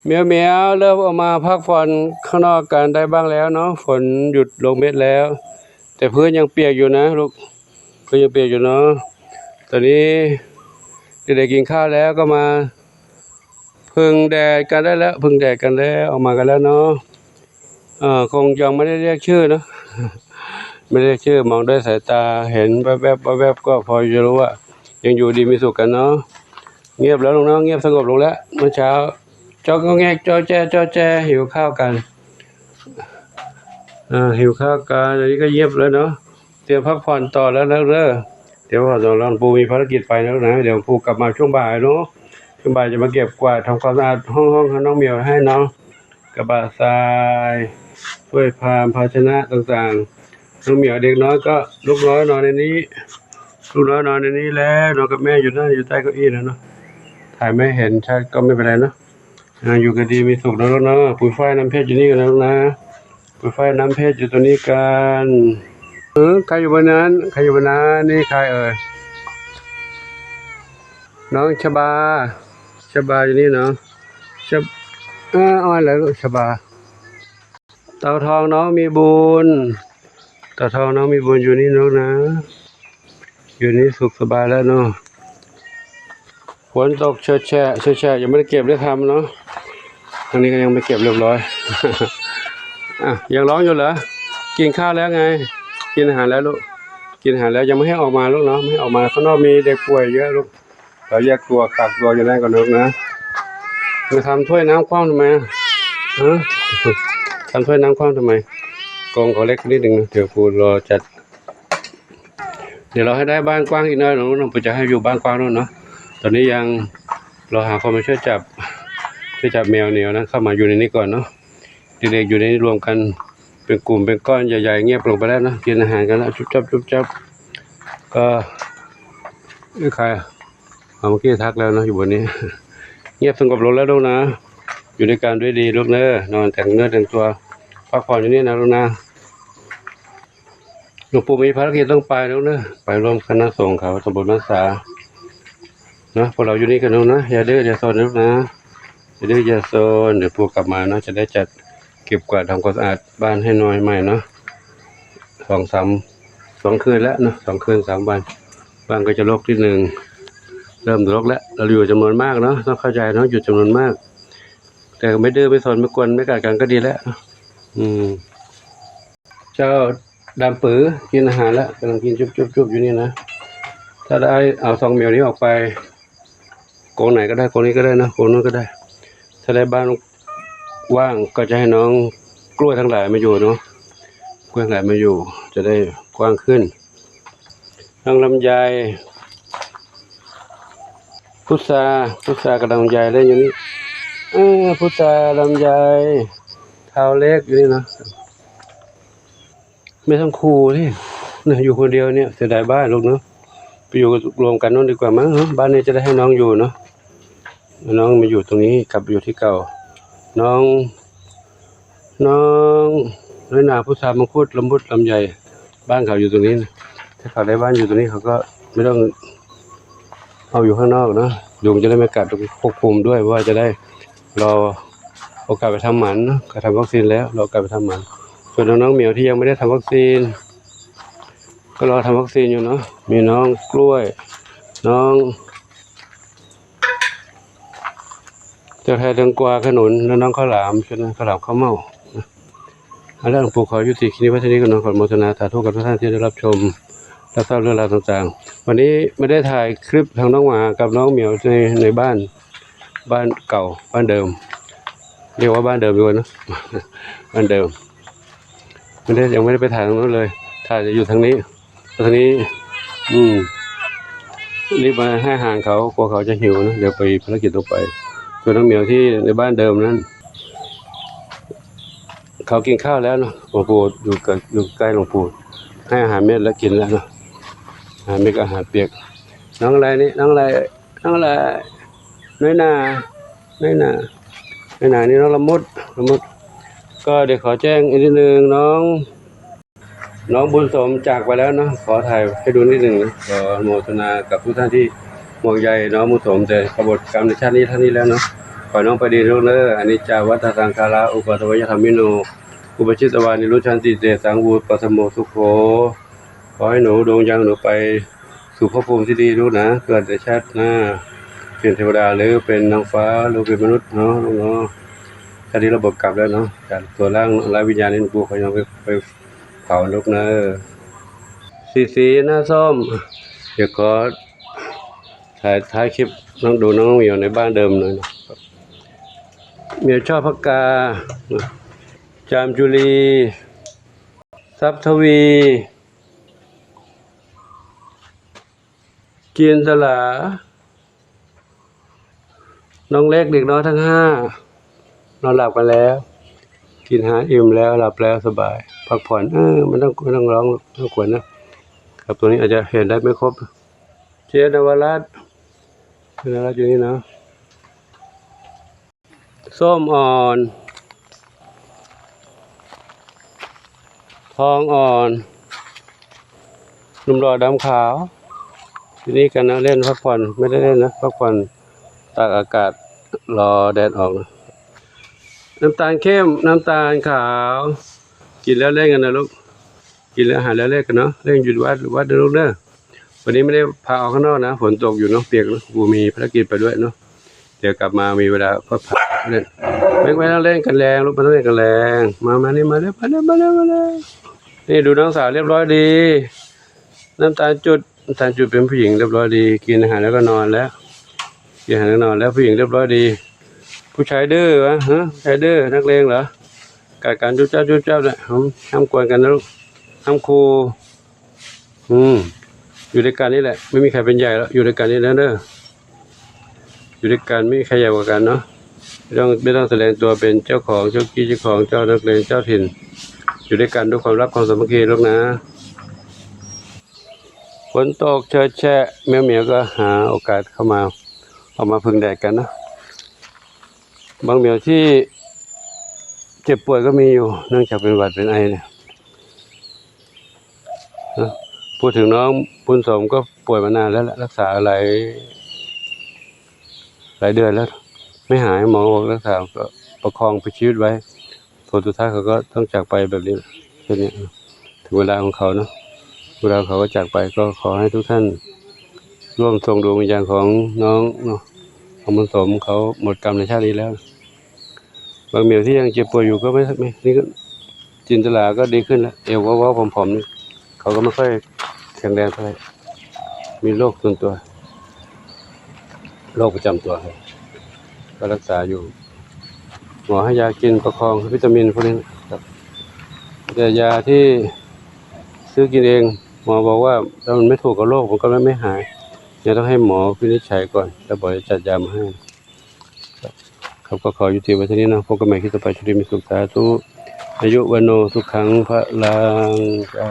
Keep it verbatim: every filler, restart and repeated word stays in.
แมวๆ เริ่มออกมาพักผ่อนข้างนอกกันได้บ้างแล้วเนาะ ฝนหยุดลงเม็ดแล้ว แต่พื้นยังเปียกอยู่นะลูก พื้นยังเปียกอยู่เนาะ ตอนนี้เด็กๆ กินข้าวแล้วก็มาพึ่งแดดกันได้แล้ว พึ่งแดดกันแล้ว ออกมากันแล้วเนาะ เอ่อ คงยังไม่ได้เรียกชื่อเนาะ ไม่ได้เรียกชื่อ มองด้วยสายตา เห็นแวบๆ แวบๆ ก็พอจะรู้ว่ายังอยู่ดีมีสุขกันเนาะ เงียบแล้วลูกเนาะ เงียบสงบลงแล้ว เมื่อเช้า จ๊อกแงก จ๊อแจ้ จ๊อแจ้ หิวข้าวกัน อ่า หิวข้าวกัน อันนี้ก็เงียบแล้วเนาะ เตรียมพักผ่อนต่อแล้วนะเด้อ เดี๋ยวก่อน หลวงปู่มีภารกิจไปแล้วนะ เดี๋ยวหลวงปู่กลับมาช่วงบ่ายเนาะ ช่วงบ่ายจะมาเก็บกวาดทำความสะอาดห้อง ห้องน้องเหมียวให้เนาะ กระบะทราย ถ้วยชาม ภาชนะต่างๆ น้องเหมียวเด็กน้อยก็ ลูกน้อยนอนในนี้ ลูกน้อยนอนในนี้แล้ว นอนกับแม่อยู่นั่น อยู่ใต้เก้าอี้แล้วเนาะ ถ่ายไม่เห็นชัดก็ไม่เป็นไรเนาะ อ่า อยู่กันดีมีสุขนะลูกนะ ปุ๋ยฝ้ายน้ำเพชรอยู่นี่กันนะลูกนะ ปุ๋ยฝ้ายน้ำเพชรอยู่ตรงนี้กัน เออ ใครอยู่บนนั้น ใครอยู่บนนั้น นี่ใครเอ่ย น้องชบา ชบาอยู่นี่เนาะ ชบ- เออ เอาอะไรลูก ชบา เต่าทองน้องมีบุญ เต่าทองน้องมีบุญอยู่นี่ลูกนะ อยู่นี่สุขสบายแล้วเนาะ ฝนตกเฉอะแฉะ เฉอะแฉะ ยังไม่ได้เก็บได้ทำเนาะ ทางนี้ก็ยังไม่เก็บเรียบร้อย อ่ะ ยังร้องอยู่เหรอ กินข้าวแล้วไง กินอาหารแล้วลูก กินอาหารแล้วยังไม่ให้ออกมาลูกเนาะ ไม่ให้ออกมาข้างนอกมีเด็กป่วยเยอะลูก เราแยกตัวกักตัวอยู่ได้ก่อนลูกนะ มาทำถ้วยน้ำคว่ำทำไมอะ ฮะ ทำถ้วยน้ำคว่ำทำไม กรงเขาเล็กนิดนึงนะ เดี๋ยวครูรอจัด เดี๋ยวเราให้ได้บ้านกว้างอีกหน่อยหนึ่ง หลวงปู่จะให้อยู่บ้านกว้างนู่นเนาะ ตอนนี้ยังรอหาคนมาช่วยจับ ช่วยจับแมวเหนียวนะ เข้ามาอยู่ในนี้ก่อนเนาะ เด็กๆอยู่ในนี้รวมกันเป็นกลุ่มเป็นก้อนใหญ่ๆ เงียบลงไปแล้วนะ กินอาหารกันแล้ว จุ๊บจับจุ๊บจับ ก็ เอ้ย ใครอะ เอา เมื่อกี้ทักแล้วเนาะ อยู่บนนี้ เงียบสงบลงแล้วลูกนะ อยู่ด้วยกันด้วยดีลูกเนอะ นอนแต่งเนื้อแต่งตัว พักผ่อนอยู่นี่นะลูกนะ หลวงปู่มีภารกิจต้องไปแล้วเนอะ ไปร่วมคณะสงฆ์เขาตำบลบ้านสา นะ พวกเราอยู่นี่กันลูกนะ อย่าดื้ออย่าซนลูกนะ อย่าดื้ออย่าซน เดี๋ยวปู่กลับมาเนาะ จะได้จัดเก็บกวาดทำความสะอาดบ้านให้น้อยใหม่เนาะ สองสาม สองคืนแล้วเนาะ สองคืนสามวัน บ้านก็จะรกนิดนึง เริ่มรกแล้ว เราอยู่จำนวนมากเนาะ ต้องเข้าใจเนาะ อยู่จำนวนมาก แต่ไม่ดื้อไม่ซนไม่กวนไม่กัดกันก็ดีแล้วเนาะ อืม เจ้าดำปือกินอาหารแล้ว กำลังกินจุบๆๆ อยู่นี่นะ ถ้าได้เอาสองเหมียวนี้ออกไป กรงไหนก็ได้ กรงนี้ก็ได้นะ กรงนู้นก็ได้ ถ้าได้บ้านว่างก็จะให้น้องกล้วยทั้งหลายมาอยู่เนาะ กล้วยทั้งหลายมาอยู่ จะได้กว้างขึ้น น้องลำไย พุทรา พุทรากับลำไยเล่นอยู่นี่ เออ พุทรา ลำไย เท้าเล็กอยู่นี่นะ ไม่ต้องคูนี่ เนี่ย อยู่คนเดียวเนี่ย เสียดายบ้านลูกเนาะ ไปอยู่รวมกันนู่นดีกว่ามั้งเนาะ บ้านนี้จะได้ให้น้องอยู่เนาะ น้องมาอยู่ตรงนี้ กลับไปอยู่ที่เก่า น้อง น้องน้อยนา พุทรา มังคุด ละมุด ลำไย บ้านเขาอยู่ตรงนี้นะ ถ้าเขาได้บ้านอยู่ตรงนี้ เขาก็ไม่ต้องเอาอยู่ข้างนอกเนาะ ยุงจะได้ไม่กัด ควบคุมด้วย เพราะว่าจะได้รอโอกาสไปทำหมันเนาะ เขาทำวัคซีนแล้ว รอโอกาสไปทำหมัน ส่วนน้องๆเหมียวที่ยังไม่ได้ทำวัคซีน ก็รอทำวัคซีนอยู่เนาะ มีน้องกล้วย น้อง เจ้าแทนแตงกวา ขนุน และน้องข้าวหลาม ชุดนั้นข้าวหลามข้าวเม่านะ เอาละ หลวงปู่ขอยุติคลิปไว้เท่านี้ก่อนเนาะ ขออนุโมทนาสาธุกับทุกท่านที่ได้รับชม รับทราบเรื่องราวต่างๆ วันนี้ไม่ได้ถ่ายคลิปทางน้องหมากับน้องเหมียวใน ในบ้าน บ้านเก่า บ้านเดิม เรียกว่าบ้านเดิมดีกว่าเนอะ บ้านเดิม ไม่ได้ ยังไม่ได้ไปถ่ายตรงนู้นเลย ถ่ายจะอยู่ทางนี้ ทางนี้ อืม รีบมาให้อาหารเขา กลัวเขาจะหิวนะ เดี๋ยวไปภารกิจต่อไป ส่วนน้องเหมียวที่ในบ้านเดิมนั้น เขากินข้าวแล้วเนาะ หลวงปู่อยู่กับ อยู่ใกล้หลวงปู่ ให้อาหารเม็ดแล้วกินแล้วเนาะ อาหารเม็ดกับอาหารเปียก น้องอะไรนี่ น้องอะไร น้องอะไร น้อยนา น้อยนา น้อยนา นี่น้องละมุด ละมุด ก็เดี๋ยวขอแจ้งอีกนิดนึง น้อง น้องบุญสมจากไปแล้วเนาะ ขอถ่ายให้ดูนิดหนึ่งนะ ขออนุโมทนากับทุกท่านที่ห่วงใยน้องบุญสม แต่ขบฏกรรมในชาตินี้เท่านี้แล้วเนาะ ขอน้องไปดีลูกเด้อ อนิจจาวัฏฏะสังขารา อุปาทวยธัมมิโน อุปปาทิตวา นิรุจจานันติ เตสัง วิปัสสโม สุโข ขอให้หนู ดวงวิญญาณหนูไปสู่ภพภูมิที่ดีลูกนะ เกิดในชาติหน้า เป็นเทวดาหรือเป็นนางฟ้าหรือเป็นมนุษย์เนาะลูกเนาะ ชาตินี้เราเบิกกลับแล้วเนาะ จากตัวร่างไร้วิญญาณนี่หลวงปู่ขอให้น้องไป ไปเผาลูกเนอะ สีสีหน้าส้ม เดี๋ยวขอถ่ายท้ายคลิปน้อง ดูน้องเหมียวในบ้านเดิมหน่อยนะ เหมียวชอบผักกาด จามจุลี ทรัพย์ทวี จินตลา น้องเล็ก เด็กน้อยทั้งห้า นอนหลับกันแล้ว กินอาหารอิ่มแล้ว หลับแล้วสบาย พักผ่อน เออ มันต้อง ไม่ต้องร้อง ไม่ต้องกวนนะ ครับ ตัวนี้อาจจะเห็นได้ไม่ครบ เจนนวรัตน์ เจนนวรัตน์อยู่นี่เนาะ ส้มอ่อน ทองอ่อน หนุ่มหล่อดำขาว ที่นี่กันนะ เล่นพักผ่อน ไม่ได้เล่นนะ พักผ่อน ตากอากาศ รอแดดออกนะ น้ำตาลเข้ม น้ำตาลขาว กินแล้วเล่นกันนะลูก กินแล้วอาหารแล้วเล่นกันเนาะ เล่นอยู่วัด วัดนะลูกเด้อ วันนี้ไม่ได้พาออกข้างนอกนะ ฝนตกอยู่เนาะ เปียกนะ ครูมีภารกิจไปด้วยเนาะ เดี๋ยวกลับมามีเวลาก็พาเล่น ไม่ ไม่ต้องเล่นกันแรงลูก ไม่ต้องเล่นกันแรง มา มานี่ มาเร็ว มาเร็ว มาเร็ว มาเร็ว นี่ดูน้องสาวเรียบร้อยดี น้ำตาลจุด น้ำตาลจุดเป็นผู้หญิงเรียบร้อยดี กินอาหารแล้วก็นอนแล้ว กินอาหารแล้วนอนแล้ว ผู้หญิงเรียบร้อยดี ผู้ชายดื้อวะ ฮะ ผู้ชายดื้อ นักเลงเหรอ กัดกันจุ๊บจ้าบจุ๊บจ้าบเนี่ย ห้าม ห้ามกวนกันนะลูก ห้ามคู อืม อยู่ด้วยกันนี่แหละ ไม่มีใครเป็นใหญ่แล้ว อยู่ด้วยกันนี่แหละเด้อ อยู่ด้วยกันไม่มีใครใหญ่กว่ากันเนาะ ไม่ต้อง ไม่ต้องแสดงตัวเป็นเจ้าของ เจ้ากี้เจ้าของ เจ้านักเลง เจ้าถิ่น อยู่ด้วยกันด้วยความรักความสามัคคีลูกนะ ฝนตกเชอะแชะ แมวเหมียวก็หาโอกาสเข้ามา ออกมาพึ่งแดดกันนะ บางเหมียวที่เจ็บป่วยก็มีอยู่ เนื่องจากเป็นหวัดเป็นไอเนี่ยนะ พูดถึงน้องบุญสมก็ป่วยมานานแล้วแหละ รักษาหลาย หลายเดือนแล้ว ไม่หาย หมอบอกรักษาก็ประคองชีวิตไว้ ผลสุดท้ายเขาก็ต้องจากไปแบบนี้แหละ แค่นี้ ถึงเวลาของเขาเนาะ เวลาเขาก็จากไป ก็ขอให้ทุกท่าน ร่วมส่งดวงวิญญาณของน้องเนาะ ของบุญสม เขาหมดกรรมในชาตินี้แล้ว บางเหมียวที่ยังเจ็บป่วยอยู่ก็ไม่ ไม่ นี่ก็ จินตลาก็ดีขึ้นแล้ว เอวก็เว้าผอมๆนี่ เขาก็ไม่ค่อยแข็งแรงเท่าไหร่ มีโรคส่วนตัว โรคประจำตัวครับ ก็รักษาอยู่ หมอให้ยากินประคองวิตามินพวกนี้นะครับ แต่ยาที่ซื้อกินเอง หมอบอกว่าถ้ามันไม่ถูกกับโรคมันก็ไม่ ไม่หาย เนี่ยต้องให้หมอวินิจฉัยก่อน แล้วหมอจะจัดยามาให้ ครับ ก็ขอยุติไว้เท่านี้เนาะ พบกันใหม่คลิปต่อไป โชคดีมีสุข สาธุ อายุ วัณโณ สุขัง พลัง เจ้า